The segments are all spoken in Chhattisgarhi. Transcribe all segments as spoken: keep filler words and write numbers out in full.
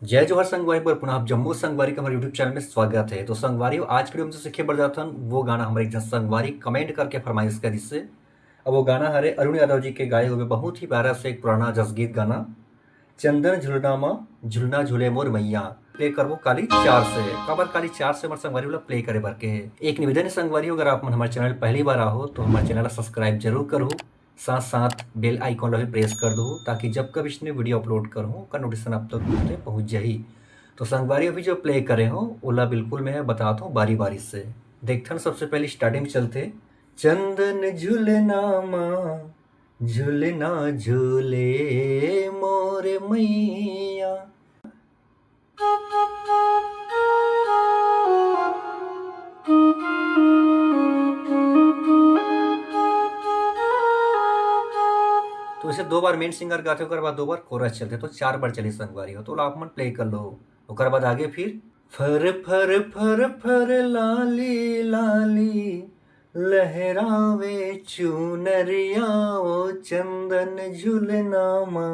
जय जोहार संगवारी, बर पुनः आप जम्मो संगवारी के हमर YouTube चैनल में स्वागत है। तो संगवारी, आज के वीडियो में जो सीखे बर जाथन, वो गाना हमर एक झन संगवारी कमेंट करके फरमाइश करिस हे। अब वो गाना हरे अरुण यादव जी के गाए हुए बहुत ही प्यारा से एक पुराना जसगीत गाना, चंदन झुलना मा झुलना झूले मोर मैया। प्ले करबो काली चार से। काबर काली चार से हमर संगवारी वाला प्ले करे बर के हे। एक निवेदन हे संगवारी, अगर आप मन हमर चैनल पहली बार आहो तो हमर चैनल ला सब्सक्राइब जरूर करहू, साथ साथ बेल आइकन ला भी प्रेस कर दो, ताकि जब कभी इसने वीडियो अपलोड करूँ, ओकर नोटिफिकेशन आप तक तुरंते पहुँच जाही। तो संगवारी, अभी जो प्ले करे हो, ओला बिल्कुल मैं बतात हूँ बारी बारी से। देखथन, सबसे पहले स्टार्टिंग में चलते। चंदन झुलना मा झुलना झूले मोर मैया। तो इसे दो बार मेन सिंगर गाथे, ओकर बाद दो बार कोरस चलथे, तो चार बार चली संगवारी हो। तो ओला आप मन प्ले कर लो, ओकर बाद आगे फिर फर फर फर फर लाली लाली लहरावे चुनरिया, ओ चंदन झुलना मा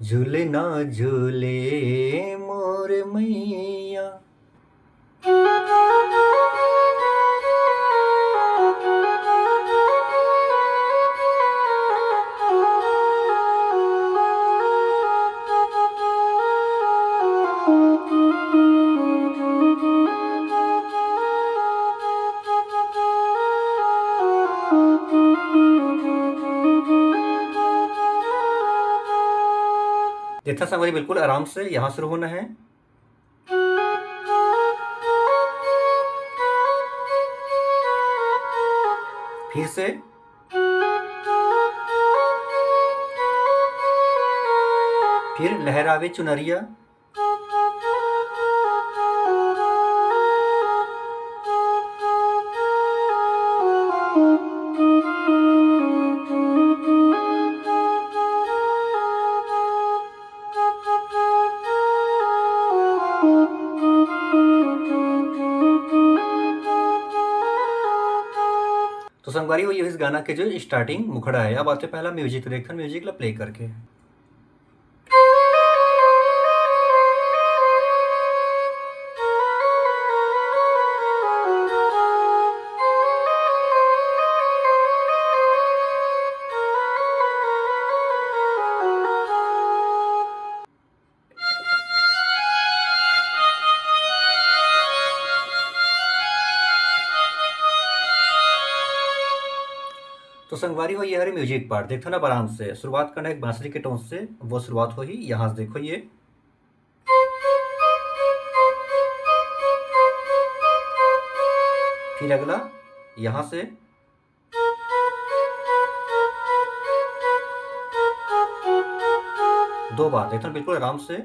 झुलना झूले मोर मैया। देखा संगवारी, बिल्कुल आराम से यहाँ शुरू होना है। फिर से, फिर लहरावे चुनरिया। तो संगवारी हो, ये इस गाना के जो स्टार्टिंग मुखड़ा है। अब आते पहला म्यूजिक, तो देखथन म्यूजिक ला प्ले करके। तो संगवारी हो, ये हरे म्यूजिक पार्ट। देखो ना, आराम से शुरुआत करना एक बांसुरी के टोन से, वो शुरुआत होही यहाँ से। देखो ये, फिर अगला यहाँ से, दो बार देखो ना, बिल्कुल आराम से।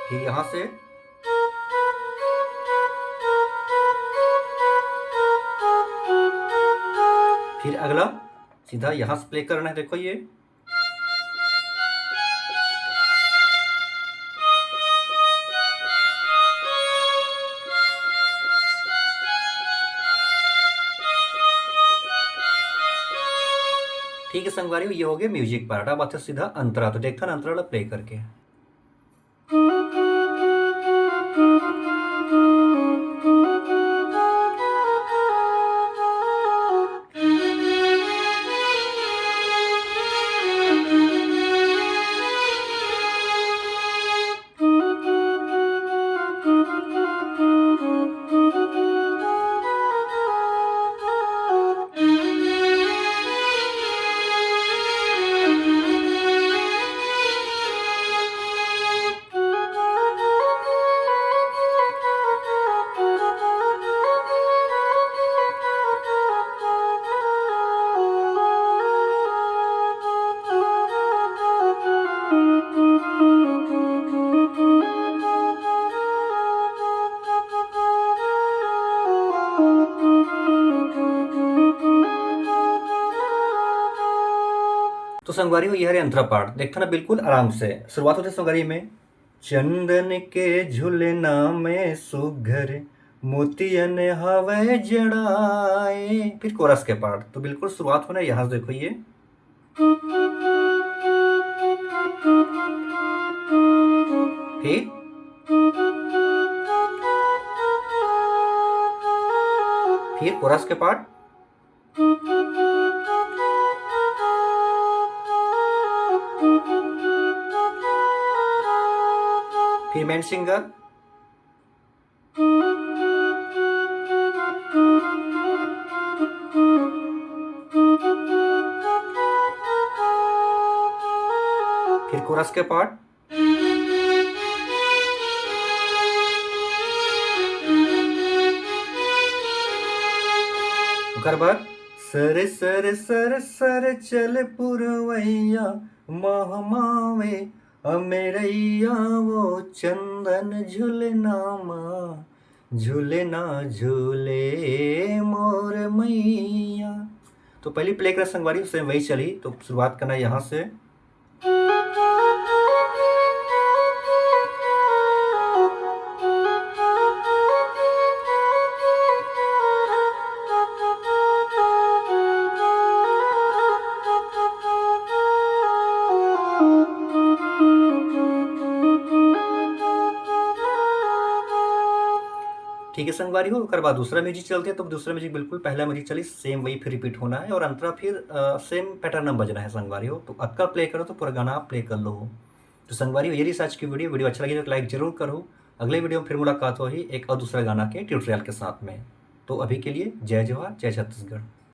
फिर यहाँ से, फिर अगला सीधा यहाँ से प्ले करना है। देखो ये, ठीक है संगवारी, ये हो गया म्यूजिक पार्ट। अब आते सीधा अंतरा, तो देखथन अंतरा ला प्ले करके। तो संगवारी हो, ये हरे अंतरा पाठ। देखथन ना, बिल्कुल आराम से शुरुआत होथे संगवारी में, चंदन के झुलना में सुघर मोतियन हवय जड़ाए। फिर कोरस के पार्ट, तो बिल्कुल शुरुआत होना यहाँ से, देखो ये। फिर, फिर कोरस के पार्ट। फिर मेन सिंगर। फिर कोरस के पार्ट। ओकर बाद सर सर सर सर चल पुरवैया महमावे अमेरैया वो चंदन झुलना मा झुलना झूले मोर मैया। तो पहली प्ले करा संगवारी, उसे वही चली। तो शुरुआत करना यहाँ से। ठीक है संगवारी हो, ओकर बाद दूसरा म्यूजिक चलते हैं। तो दूसरा म्यूजिक बिल्कुल पहला म्यूजिक चली, सेम वही फिर रिपीट होना है और अंतरा फिर सेम पैटर्न में बजना है संगवारी हो। तो अतका प्ले करो तो पूरा गाना आप प्ले कर लो हो। तो संगवारी हो, ये रही आज की वीडियो। वीडियो अच्छा लगे तो लाइक जरूर करो। अगले वीडियो में फिर मुलाकात होही एक और दूसरा गाना के ट्यूटोरियल के साथ में। तो अभी के लिए जय जोहार, जय छत्तीसगढ़।